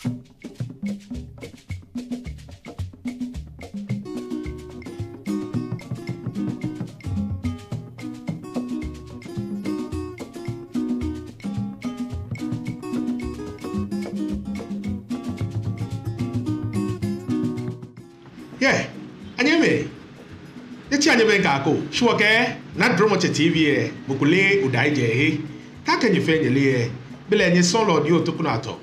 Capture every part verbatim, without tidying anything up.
Yeah, anyɛmimɛi, nyɛtsi anyɛmimɛi ŋkako, shi wɔkɛɛ Naa Dromɔtsɛ T V lɛ, mɔ ko leee odaijɛ he. Taakɛ nyɛ fɛɛ nyɛle lɛ, belɛ nyɛsɔŋŋ lɛ ni otoku naa tɔ.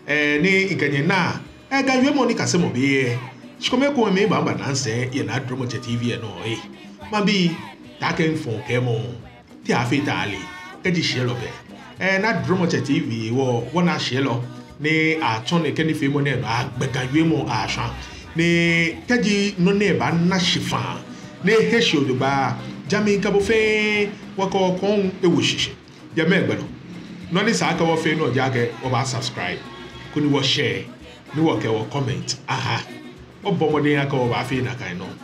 Ɛɛ, ni ŋkɛ nyɛ naa, ɛɛ, Ga wiemɔ nikasemɔ be lɛ, shikome ko mli mibaaba naa sɛɛ yɛ Naa Dromɔtsɛ T V lɛ nɔ lɛ. Maŋbii, taakɛ mifɔɔ kɛɛmɔ, te afee tale, kɛji shiɛlɔ bɛ. Ɛɛ, Naa Dromɔtsɛ T V wɔ, wɔnaa shiɛlɔ ni atsɔ nɛkɛ nifeemɔ nɛɛ nɔ agbɛ Ga wiemɔ ashwã. Ni kɛji nɔ nɛɛ baana shi faŋŋ, ni ehe shi ojogbaŋŋ, ja mi kɛ bo fɛɛ, wɔkɛ wɔkɔŋ ewo shishi. Yɛ mɛɛ gbɛ nɔ? Nɔ ni sa akɛ wɔfee nɔ ji akɛ wɔba subscribe, koni wɔ share, ni wɔkɛ wɔ comment aha. Wɔbɔ mɔdɛŋ akɛ wɔbaafee nakai nɔŋŋ.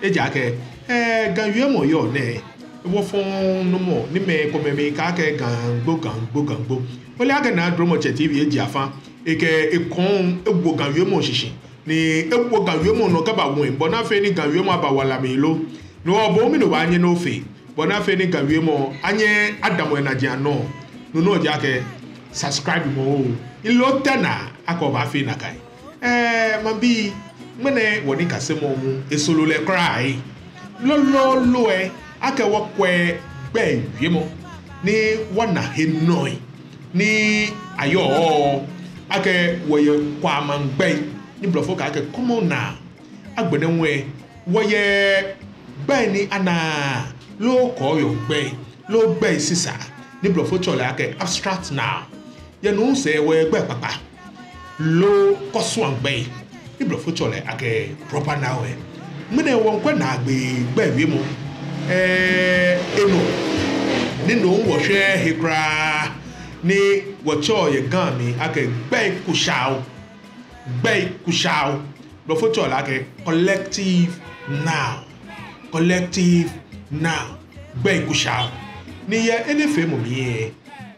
Ejaakɛ, ɛɛ, Ga wiemɔ yɔɔ nɛɛ, wɔfɔŋ nɔ mɔ ni mɛi komɛi miikɛɛ akɛ Ga Ŋgbo, Ga Ŋgbo, Ga Ŋgbo. Ole akɛ Naa Dromɔtsɛ T V eji afã, ekɛ ekɔŋ ewo Ga wiemɔ shishi, ni ewo Ga wiemɔ nɔ kɛba ŋwɛi, bɔ ni afee ni Ga wiemɔ aba wala mli lo. No hewɔ bo hu mɛni obaanyɛ ni ofee bɔ ni afee ni Ga wiemɔ anyɛ adamɔ enajiaŋ nɔ? No nɔŋŋ ji akɛ subscribe mɔ oo. Ilotɛ naa akɛ obaafee nakai. Ɛɛ, maŋbii, ŋmɛnɛ wɔnikasemɔ hu esoro lɛ kwraa ei. Lolo lolo lɛ, akɛ wɔkwɛ gbɛi wiemɔ ni wɔna he nɔi ni ayɔɔ akɛ wɔyɛ kwaa maŋ gbɛi ni blɔfo kɛɔ akɛ common noun. Agbɛnɛ hu lɛ, wɔyɛ gbɛi ni anaaa loo kɔɔyɔɔ gbɛi loo gbɛi sisa ni blɔfo tsɛɔ lɛ akɛ abstract noun. Yɛ no sɛɛ wɔyɛ gbɛi kpakpa loo kɔsuaŋ gbɛi ni blɔfo tsɛɔ lɛ akɛ proper noun lɛ. Ŋmɛnɛ wɔŋkwɛ naagbee gbɛi wiemɔ, ɛɛ, enɔ ni no hu wɔshwɛɛɛ he kwraa ni wɔtsɛɔ yɛ Ga mli akɛ gbɛi kushaao. Gbɛi kushaao. Blɔfo tsɛɔ lɛ akɛ collective noun. Collective noun. Gbɛi kushaao. Ni yɛ enɛ feemɔ mli lɛ,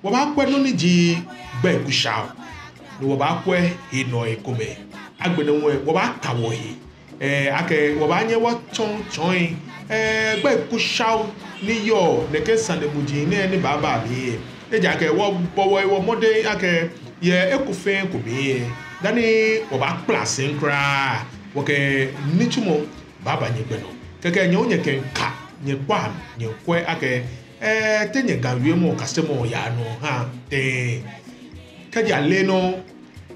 wɔbaakwɛ nɔ ni ji gbɛi kushaao, ni wɔbaakwɛ henɔi komɛi. Agbɛnɛ hu lɛ, wɔbaata wɔhe, ɛɛ, akɛ wɔbaanyɛ wɔtsɔɔ tsɔɔi, ɛɛ, gbɛi kushaao ni yɔɔ nɛkɛ sane muji nɛɛ ni baaba mli lɛ. Ejaakɛ wɔbɔɔ wɔ, wɔ mɔdɛŋ akɛ yɛ eko fɛɛ eko mli lɛ, dani wɔbaakpla sɛi kwraa, wɔkɛ nitsumɔ baaba nyɛgbɛ nɔ. Kɛkɛ nyɛ hu nyɛkɛ ŋka nyɛkpaa nyɛkwɛ akɛ, ɛɛ, te nyɛ Ga wiemɔ kasemɔ yaa nɔ ha tɛŋŋ. Kɛji ale nɔ,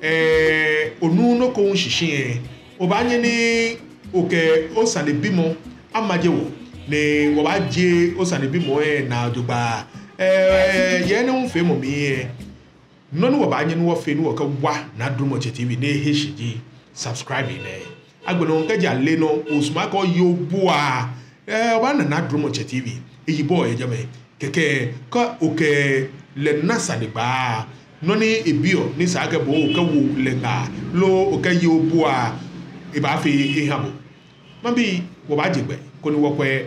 ɛɛ, onuuu nɔ ko hu shishi lɛ, obaanyɛ ni okɛ osanebimɔ amaje wɔ, ni wɔbaaje osanebimɔ lɛ naa jogbaŋŋ. Ɛɛ, yɛ enɛ hu feemɔ mli lɛ, nɔ ni wɔbaanyɛ ni wɔfee ni wɔkɛwa Naa Dromɔtsɛ T V ni ehe shi ji subscribe nɛ. Agbɛnɛ hu kɛji ale nɔ osumɔɔ akɛ oye obua, ɛɛ, obaana Naa Dromɔtsɛ T V, eyi bɔɔ yɛ jɛmɛ. Kɛkɛ kɛ okɛ lɛ na sanegbaa, nɔ ni ebiɔ ni sa akɛ bo okɛwo lɛ ŋaa loo okɛye obua, ebaafee eha bo. Maŋbii, wɔbaaje gbɛ koni wɔkwɛ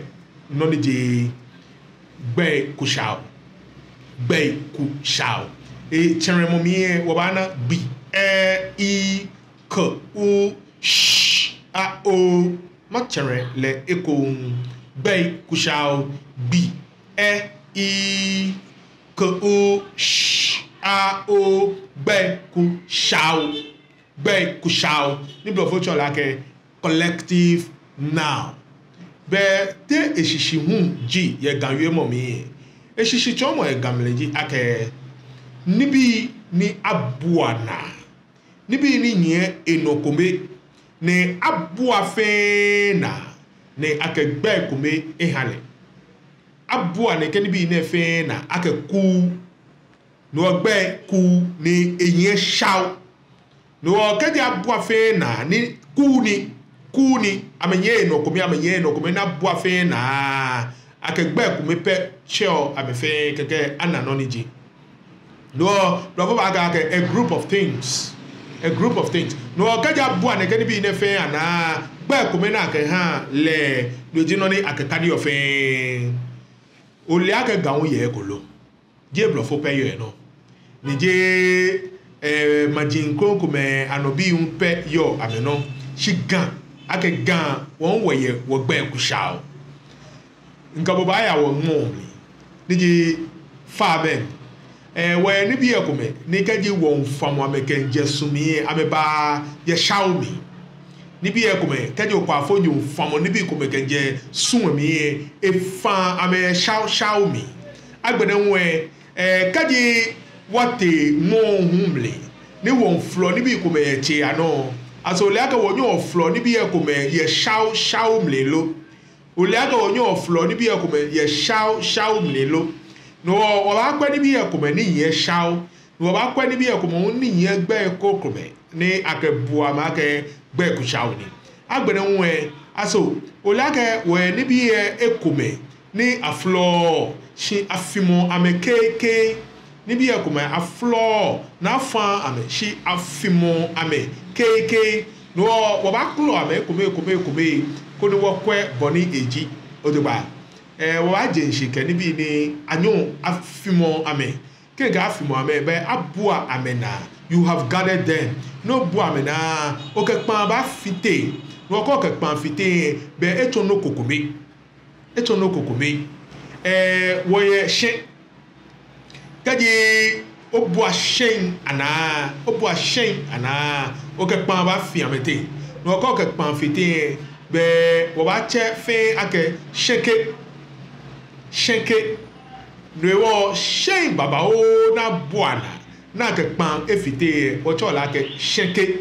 nɔ ni ji gbɛi kushaao. Gbɛi kushaao. Etsɛrɛmɔ mli lɛ wɔbaana gbi, ɛ, i, k, u, sh, a, o. Matsɛrɛ lɛ ekoŋŋ. Gbɛi kushaao. Gbi, ɛ, i, k, u, sh, a, o. Gbɛi kushaao. Gbɛi kushaao, ni blɔfo tsɛɔ lɛ akɛ collective noun. Bɛ te eshishi hu ji yɛ Ga wiemɔ mli? Eshishitsɔɔmɔ yɛ Ga mli ji akɛ nibii ni abua naa, nibii ni nyiɛ enɔ kome, ni abua fɛɛ naa, ni akɛ gbɛi kome eha lɛ. Abua nɛkɛ nibii nɛɛ fɛɛ naa akɛ kuu. No hewɔ gbɛi kuu ni enyiɛ shao. No hewɔ kɛji abua fɛɛ naa ni kuu ni, kuu ni, amɛnyiɛ enɔ kome, amɛnyiɛ enɔ kome ni abua fɛɛ naa, akɛ gbɛi kome pɛ tsɛɔ amɛ fɛɛ kɛkɛ ana nɔ ni ji. No hewɔ blɔfo baakɛɛ akɛ a group of things. A group of things. No hewɔ kɛji abua nɛkɛ nibii nɛɛ fɛɛ anaa, gbɛi kome ni akɛha lɛ, no ji nɔ ni akɛkadiɔ fɛɛ. Ole akɛ Ga hu yɛ eko lo? Jeee blɔfo pɛ yɔɔ enɔ. Ni jeee, eh, maji krokomɛi anɔ bii hu pɛ yɔɔ amɛnɔ. Shi Ga, akɛ Ga, wɔ hu wɔyɛ wɔgbɛi kushao. Ŋkɛ bo baaya wɔŋmɔ mli, ni ji famɛi. Eh, wɔyɛ nibii komɛi ni kɛji wɔmiifamɔ amɛ kɛmiijɛ su mli lɛ, amɛbaayɛ shao mli. Nibii komɛi, kɛji okwaafonyo miifamɔ nibii komɛi kɛmiijɛ su mli lɛ, efaaa amɛ shao shao mli. Agbɛnɛ hu lɛ, eh, kɛji wɔtee ŋmɔ hu mli, ni wɔmiiflɔ nibii komɛi yɛ tsei anɔ, aso ole akɛ wɔnyɛɔ wɔflɔɔ nibii komɛi yɛ shao shao mli lo? Ole akɛ wɔnyɛɔ wɔflɔɔ nibii komɛi yɛ shao shao mli lo? No hewɔ wɔbaakwɛ nibii komɛi ni yɛ shao, ni wɔbaakwɛ nibii komɛi hu ni yɛ gbɛi krokomɛi ni akɛbuɔ amɛ akɛ gbɛi kushao ni. Agbɛnɛ hu lɛ, aso ole akɛ wɔyɛ nibii komɛi ni aflɔɔɔ, shi afimɔɔ amɛ kɛkɛ? Nibii komɛi aflɔɔɔ, ni afaaa amɛ, shi afimɔɔ amɛ kɛkɛ. No hewɔ wɔbaakpɔlɔ amɛ ekome ekome ekome, koni wɔkwɛ bɔ ni eji. Ojogbaŋŋ. Eh, wɔbaaje shishi kɛ nibii ni anyɛɔ afimɔɔ amɛ. Kɛ akɛɛ afimɔ amɛ, belɛ abua amɛnaa. You have gathered them. Ni obua amɛnaa, okɛ kpaa baafite. No hewɔ kɛ okɛ kpaa fite, belɛ etsɔ nɔ ko kome. Etsɔ nɔ ko kome. Eh, wɔyɛ shɛŋ. Kɛji obua shɛŋ anaa, obua shɛŋ anaa, okɛ kpaa baafi amɛteŋ. No hewɔ kɛ okɛ kpaa fite, belɛ wɔbaatsɛ fɛɛ akɛ shɛŋke. Shɛŋke. No hewɔ shɛŋ babaoo ni abua naa, ni akɛ kpaa efite, wɔtsɛɔ lɛ akɛ shɛŋke.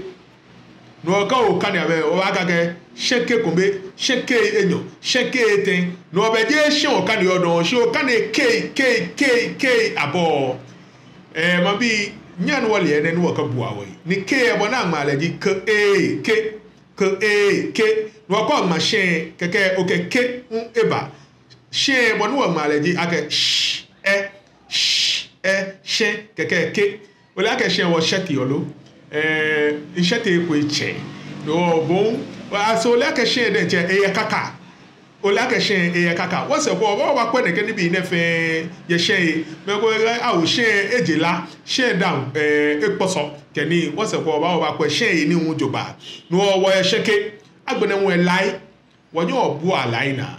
No hewɔ kɛ okane amɛ, obaakɛɛ akɛ shɛŋke kome, shɛŋke enyɔ, shɛŋke etɛ. No hewɔ belɛ jeee shɛŋ okaneɔ dɔŋŋ, shi okane kei, kei, kei, kei abɔ. Eh, mabi, nyɛhaa wɔle enɛ ni wɔkɛbua wɔyi. Ni kei lɛ bɔ ni aŋmaa lɛ ji k, e, ke, k, e, ke. No hewɔ kɛ oŋma shɛŋ, kɛkɛ okɛ ke hu eba. Shɛŋ, bɔ ni wɔŋmaa lɛ ji akɛ sh, ɛ, sh, ɛ, shɛŋ, kɛkɛ ke. Ole akɛ shɛŋ wɔshɛteɔ lo? Eh, ŋshɛteee eko etsɛ. No hewɔ bo hu, aso ole akɛ shɛŋ diɛŋtsɛ eyɛ kaka? Ole akɛ shɛŋ eyɛ kaka? Wɔsɛɛ ko wɔbaa, wɔbaakwɛ nɛkɛ nibii nɛɛ fɛɛ yɛ shɛŋ lɛ. Mɛi komɛi kɛɛ, ao, shɛŋ eje la, shɛŋ daaŋ, eh, ekpɔsɔ kɛ nii. Wɔsɛɛ ko wɔbaa, wɔbaakwɛ shɛŋ lɛ nii hu jogbaŋŋ. No hewɔ wɔyɛ shɛŋke. Agbɛnɛ hu lɛ, lai. Wɔnyɛɔ wɔbuaa lai naa.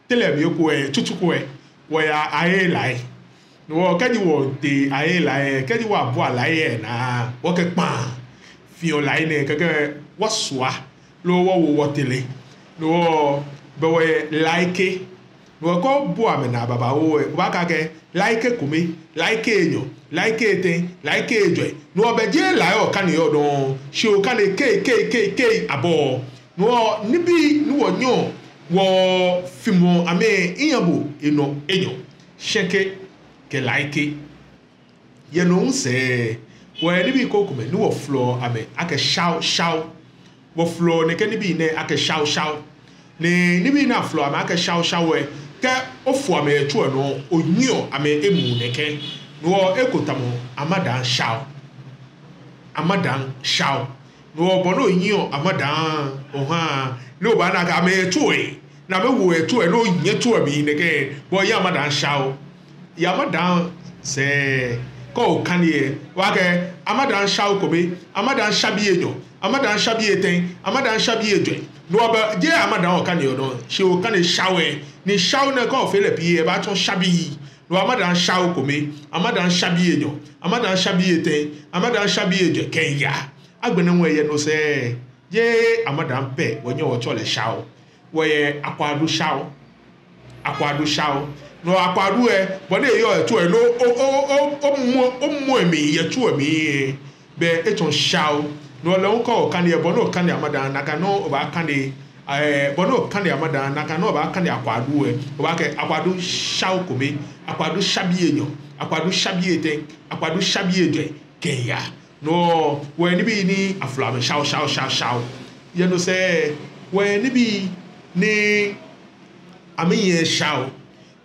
Tɛlɛ mli eko lɛ, tsutsu ko lɛ, wɔyaa aye lai. No hewɔ kɛji wɔtee aye lai lɛ, kɛji wɔbua lai lɛ naa, wɔkɛ kpaa fiɔ lai nɛɛ, kɛkɛ wɔsua loo wɔwo wɔtere. No hewɔ belɛ wɔyɛ laike. No hewɔ kɛ obua amɛnaa babaoo lɛ, obaakɛɛ akɛ laike kome, laike enyɔ, laike etɛ, laike ejwɛ. No hewɔ belɛ jeee lai okaneɔ dɔŋŋ, shi okane kei, kei, kei, kei abɔ. No hewɔ nibii ni wɔnyɛɔ wɔfimɔɔ amɛ, miiha bo enɔ enyɔ. Shɛŋke kɛ laike. Yɛ no hu sɛɛ, wɔyɛ nibii krokomɛi ni wɔflɔɔ amɛ akɛ shao shao. Wɔflɔɔ nɛkɛ nibii nɛɛ akɛ shao shao. Ni nibii ni aflɔɔ amɛ akɛ shao shao lɛ, kɛ ofo amɛ yɛ tso lɛ nɔ, onyiɛɔ amɛ emuu nɛkɛ. No hewɔ eko tamɔ amadaa shao. Amadaa shao. No hewɔ bɔ ni onyiɛɔ amadaa ohaa, ni obaana akɛ amɛyɛ tso lɛ, ni amɛwo yɛ tso lɛ, ni onyiɛ tso lɛ mli nɛkɛ, bo ohiɛ amadaa shao. Yɛ amadaa sɛɛ, kɛ okane lɛ, obaakɛɛ amadaa shao kome, amadaa shabii enyɔ, amadaa shabii etɛ, amadaa shabii ejwɛ. No hewɔ belɛ jeee amadaa okaneɔ dɔŋŋ, shi okane shao lɛ. Ni shao nɛɛ kɛ ofee lɛ pii lɛ, ebaatsɔ shabii. No hewɔ amadaa shao kome, amadaa shabii enyɔ, amadaa shabii etɛ, amadaa shabii ejwɛ kɛyaa. Agbɛnɛ hu lɛ yɛ no sɛɛ, jeee amadaa pɛ wɔnyɛɔ wɔtsɛɔ lɛ shao. Wɔyɛ akwadu shao. Akwadu shao. No hewɔ akwadu lɛ, bɔ ni eyɔɔ yɛ tso lɛ nɔ, o, o, o, omɔ, omɔ emli yɛ tso lɛ mli lɛ, belɛ etsɔ shao. No hewɔ lɛ hu kɛ okane lɛ, bɔ ni okane amadaa, nakai nɔŋŋ obaakane, eh, bɔ ni okane amadaa, nakai nɔŋŋ obaakane akwadu lɛ. Obaakɛɛ akwadu shao kome, akwadu shabii enyɔ, akwadu shabii etɛ, akwadu shabii ejwɛ kɛyaa. No hewɔ wɔyɛ nibii ni aflɔɔ amɛ shao, shao, shao, shao. Yɛ no sɛɛ, wɔyɛ nibii ni amɛnyɛɛɛ shao,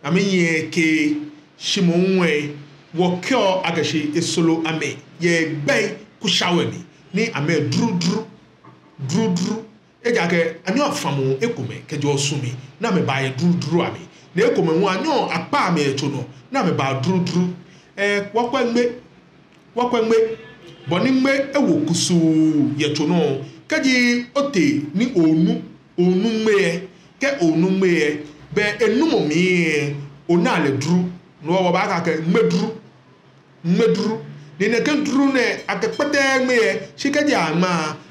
amɛnyɛɛɛ kee, shi moŋ lɛ, wɔkɛɔ akɛ shi esoro amɛ yɛ gbɛi kushao lɛ mli, ni amɛyɛ duruduru, duruduru. Ejaakɛ anyɛɔ afamɔ ekomɛi kɛjɛɔ su mli, ni amɛbaayɛ duruduru amli. Ni ekomɛi hu anyɛɔ akpaa amɛ yɛ tso nɔ, ni amɛbaa duruduru. Eh, wɔkwɛ ŋmɛ, wɔkwɛ ŋmɛ, Bɔ ni ŋme ewo kusuu yɛ tso nɔ, kɛji otee ni onu, onu ŋme lɛ, kɛ onu ŋme lɛ, bɛ enumɔ mli lɛ, onaa lɛ duru. No hewɔ wɔbaakɛɛ akɛ ŋmeduru. Ŋmeduru. Ni nɛkɛ duru nɛɛ akɛkpɛtɛɔ ŋme lɛ, shi kɛji aŋma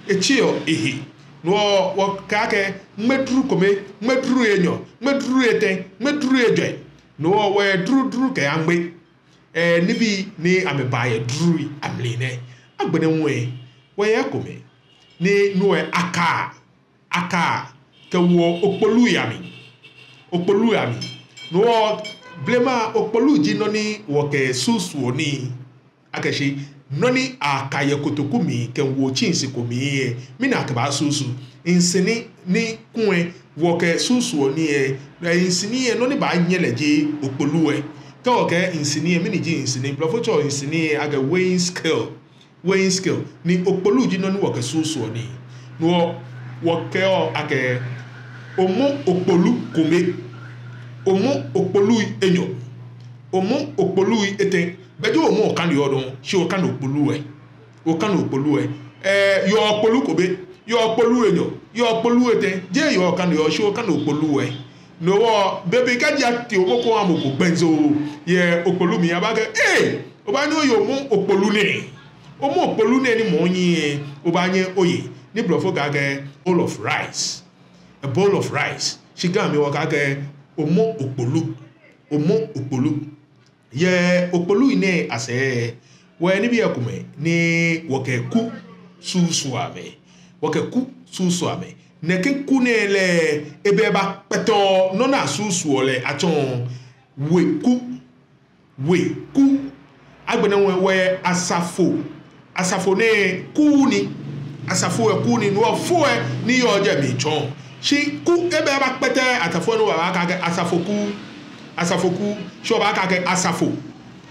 lɛ, etsiɔ ehe. No hewɔ wɔkɛɔ akɛ ŋmeduru kome, ŋmeduru enyɔ, ŋmeduru etɛ, ŋmeduru ejwɛ. No hewɔ wɔyɛ duruduru kɛha ŋme. Ɛɛ, nibii ni amɛbaa yɛ durui amli nɛ. Agbɛnɛ hu lɛ, wɔyɛ ekomɛi ni no lɛ akaa, akaa kɛwoɔ okpolui amli. Okpolui amli. No hewɔ blema, okpolu ji nɔ ni wɔkɛsusuɔ nii. Akɛshi nɔ ni akaa yɛ kotoku mli kɛwoɔ tsɛnsi ko mli lɛ, mɛni akɛbaasusu? Nsini ni kulɛ wɔkɛsusuɔ nii lɛ, nsini lɛ nɔ ni baanyɛ lɛ ji okpolu lɛ. Kɛ wɔkɛɛ nsini lɛ, mɛni ji nsini? Blɔfo tsɛɔ nsini lɛ akɛ weighing scale. Weighing scale. Ni okpolu ji nɔ ni wɔkɛsusuɔ nii. No hewɔ wɔkɛɔ akɛ omɔ okpolu kome, omɔ okpolui enyɔ, omɔ okpolui etɛ. Bɛ jeee omɔ okaneɔ dɔŋŋ, shi okaneɔ okpolu lɛ. Okaneɔ okpolu lɛ. Ɛɛ, yɔɔ okpolu kome, yɔɔ okpolu enyɔ, yɔɔ okpolu etɛ. Jeee yɔɔ okaneɔ, shi okaneɔ okpolu lɛ. No hewɔ, bei pii kɛji atee omɔ ko aha mɔ ko gbɛnzo yɛ okpolu mli, abaakɛɛ, ee, obaanyɛ oye omɔ okpolu nɛɛ. Omɔ okpolu nɛɛ ni mɔ nyiɛ, obaanyɛ oye. Ni blɔfo kɛɛ akɛ bowl of rice. A bowl of rice. Shi Ga mli wɔkɛɔ akɛ omɔ okpolu. Omɔ okpolu. Yɛ okpolui nɛɛ asɛɛ, wɔyɛ nibii komɛi ni wɔkɛ ku susuɔ amɛ. Wɔkɛ ku susuɔ amɛ. Nɛkɛ ku nɛɛ lɛ, ebɛ, ebakpɛtɛɔ nɔ ni asusuɔ lɛ atsɔɔ. Weku. Weku. Agbɛnɛ hu lɛ wɔyɛ asafo. Asafo nɛɛ ku ni. Asafo lɛ ku ni, no hewɔ fo lɛ ni yɔɔ jɛmɛ tsɔɔ. Shi ku, ebɛ, ebakpɛtɛɔ asafo lɛ, no hewɔ abaakɛɛ akɛ asafoku. Asafoku. Shi obaakɛɛ akɛ asafo.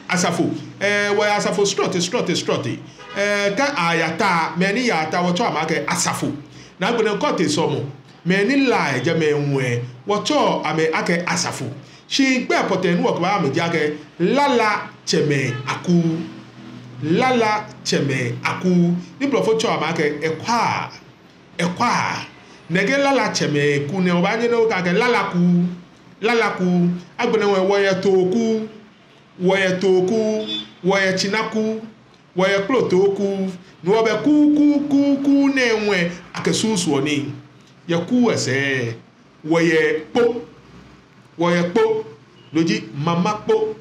Asafo. Ɛɛ, wɔyɛ asafo srɔtoi, srɔtoi, srɔtoi. Ɛɛ, kɛ aya ta, mɛi ni yaa ta, wɔtsɛɔ amɛ akɛ asafo. Ni agbɛnɛ kɛ otee sɔlemɔ, mɛi ni laa yɛ jɛmɛ hu lɛ, wɔtsɛɔ amɛ akɛ asafo. Shi gbɛi pɔtɛɛ ni wɔkɛbaa amɛ ji akɛ lalatsɛmɛi akuu. Lalatsɛmɛi akuu. Ni blɔfo tsɛɔ amɛ akɛ choir. Choir. Nɛkɛ lalatsɛmɛi kuu nɛɛ, obaanyɛ ni okɛɛ akɛ lalakuu. Lalakuu. Agbɛnɛ hu lɛ wɔyɛ tooku. Wɔyɛ tooku. Wɔyɛ tsinaku. Wɔyɛ kplotooku. Ni wɔbɛ ku, ku, ku, ku nɛɛ hu lɛ akɛsusuɔ nii. Yɛ ku lɛ sɛɛ, wɔyɛ kpo. Wɔyɛ kpo. No ji mama kpo.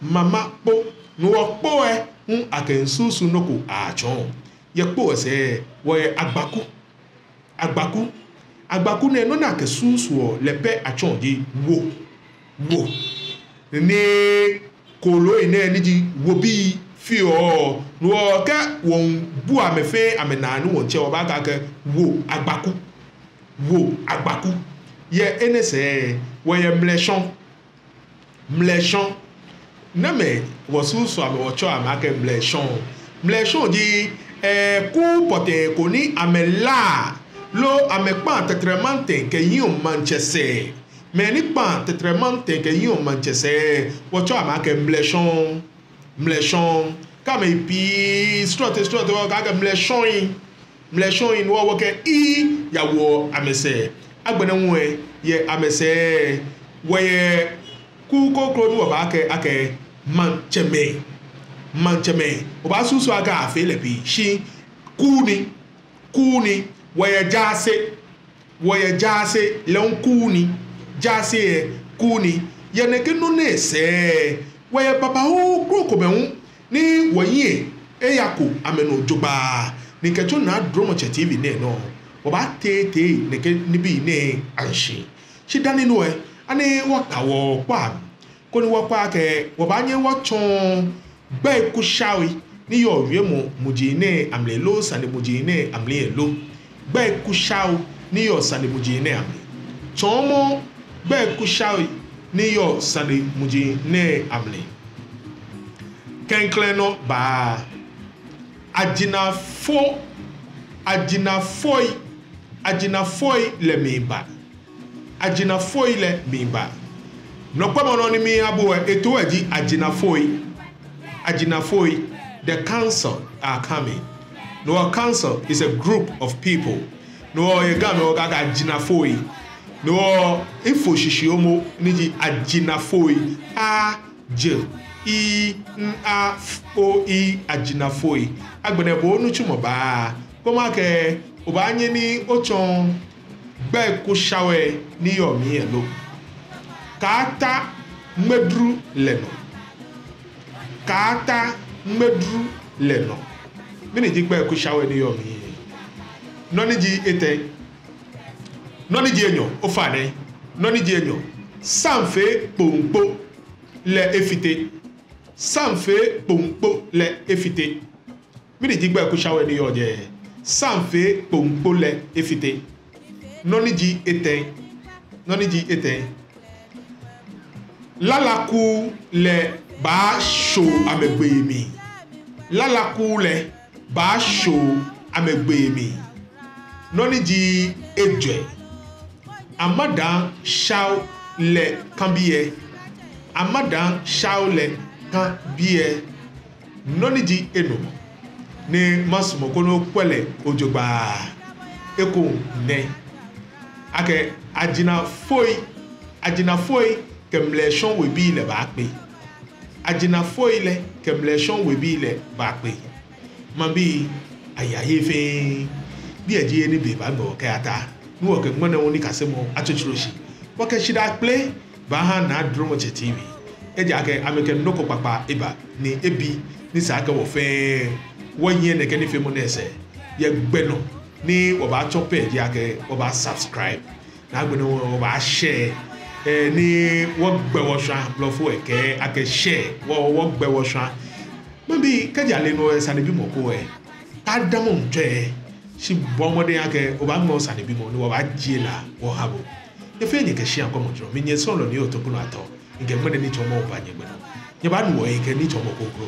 Mama kpo. Ni wɔ kpo lɛ hu akɛsusuɔ nɔ ko atsɔɔ. Yɛ kpo lɛ sɛɛ, wɔyɛ agbaku. Agbaku. Agbaku nɛɛ, nɔ ni akɛsusuɔ lɛ pɛ atsɔɔ ji wo. Wo. Ni kooloi nɛɛ ni ji wobii feɔ, no hewɔ kɛ wɔmiibu amɛ fɛɛ amɛnaa ni wɔmiitsɛ, wɔbaakɛɛ akɛ wo agbaku. Wo agbaku. Yɛ enɛ sɛɛ, wɔyɛ mlɛshɔ. Mlɛshɔ. Namɛi wɔsusuɔ amɛ wɔtsɛɔ amɛ akɛ mlɛshɔ? Mlɛshɔ ji, ɛɛ, kuu pɔtɛɛ ko ni amɛlaa, loo amɛkpaa tɛtrɛmantɛrɛ kɛnyiɛɔ maŋtsɛ sɛɛ. Mɛi ni kpaa tɛtrɛmantɛrɛ kɛnyiɛɔ maŋtsɛ sɛɛ, wɔtsɛɔ amɛ akɛ mlɛshɔ. Mlɛshɔ. Kɛ amɛyi pii srɔtoi srɔtoi, wɔkɛɔ akɛ mlɛshɔi. Mlɛshɔi, no hewɔ wɔkɛ i yawoɔ amɛsɛɛ. Agbɛnɛ hu lɛ, yɛ amɛsɛɛ, wɔyɛ kuu kroko ni wɔbaakɛɛ akɛ maŋtsɛmɛi. Maŋtsɛmɛi. Obaasusu akɛ afee lɛ pii, shi kuu ni. Kuu ni. Wɔyɛ jaase. Wɔyɛ jaase, lɛ hu kuu ni. Jaase lɛ kuu ni. Yɛ nɛkɛ nɔ nɛɛ sɛɛ, wɔyɛ babaoo krokomɛi hu ni wɔhiɛ eyako amɛnɔ jogbaŋŋ. Ni kɛtsɔ Naa Dromɔtsɛ T V nɛɛ nɔ, wɔbaateetee nɛkɛ nibii nɛɛ ashi. Shi dani no lɛ, ani wɔkpa wɔkpaa koni wɔkwɛ akɛ wɔbaanyɛ wɔtsɔɔ gbɛi kushaai ni yɔɔ wiemɔ muji nɛɛ amli loo sane muji nɛɛ amli lɛ lo. Gbɛi kushaai ni yɔɔ sane muji nɛɛ amli. Tsɔɔmɔ gbɛi kushaai ni yɔɔ sane muji nɛɛ amli. Klɛŋklɛŋ nɔ baa. Ajinafo, ajinafoi, ajinafoi lɛ miiba. Ajinafoi lɛ miiba. Nɔkpɛmɔ nɔ ni miiha bo lɛ, etoo lɛ ji ajinafoi. Ajinafoi. The council are coming. No hewɔ council is a group of people. No hewɔ yɛ Ga mli wɔkɛɔ akɛ ajinafoi. No hewɔ ifo shishi momo ni ji ajinafoi. A J I N A F O I, ajinafoi. Agbɛnɛ bo onitsumɔ baa. Kpɔmɔ akɛ obaanyɛ ni otsɔɔ gbɛi ko shawɛ ni yɔɔ mli lɛ lo. Kaata ŋmɛduru lɛ nɔ. Kaata ŋmɛduru lɛ nɔ. Mɛni ji gbɛi ko shawɛ ni yɔɔ mli? Nɔ ni ji etɛ. Nɔ ni ji enyɔ, ofainɛ. Nɔ ni ji enyɔ. Samfee kpoŋkpo lɛ efite. Samfee kpoŋkpo lɛ efite. Mɛni ji gbɛi ko shawɛ ni yɔɔ jɛi? Samfee kpoŋkpo lɛ efite. Nɔ ni ji etɛ. Nɔ ni ji etɛ. Lalakuu lɛ baashɔ amɛgbee mli. Lalakuu lɛ baashɔ amɛgbee mli. Nɔ ni ji ejwɛ. Amadaa shao lɛ kã biɛ. Amadaa shao lɛ kã biɛ. Nɔ ni ji enumɔ, ni masumɔ koni okwɛ lɛ jogbaŋŋ, eko nɛ. Akɛ ajinafoi, ajinafoi kɛ mlɛshɔŋ webii lɛ baakpe. Ajinafoi lɛ kɛ mlɛshɔŋ webii lɛ baakpe. Maŋbii, aya he fɛɛ. Biɛ ji he ni be baagbe wɔ kɛya ta. Ni wɔkɛ ŋmɛnɛ hu nikasemɔ atsotsoro shi. Wɔkɛ shidaa kpele baaha Naa Dromɔtsɛ T V. Ejaakɛ amɛkɛ nɔ ko kpakpa eba ni ebi ni sa akɛ wɔ fɛɛ wɔnyiɛ nɛkɛ nifeemɔ nɛɛ sɛɛ. Yɛ gbɛ nɔ ni wɔbaatsɔ pɛ ji akɛ wɔbaa subscribe. Ni agbɛnɛ wɔbaa share. Ɛɛ, ni wɔgbɛ wɔshwã, blɔfo lɛ kɛɛ akɛ share, wɔ, wɔgbɛ wɔshwã. Maŋbii, kɛji ale nɔ lɛ sanebimɔ ko lɛ, kaadamɔ ŋtsɔi, shi bɔɔ mɔdɛŋ akɛ obaaŋma osanebimɔ ni wɔbaajie la wɔha bo. Nyɛ fɛɛ nyɛkɛ shia kɔmɔ jurɔ. Mi nyɛsɔɔlɔ ni oto kunu atɔ. Mikɛ ŋmɛnɛ nitsɔɔmɔ baa nyɛgbɛ nɔ. Nyɛbaanu wɔ he kɛ nitsɔɔmɔ kroko.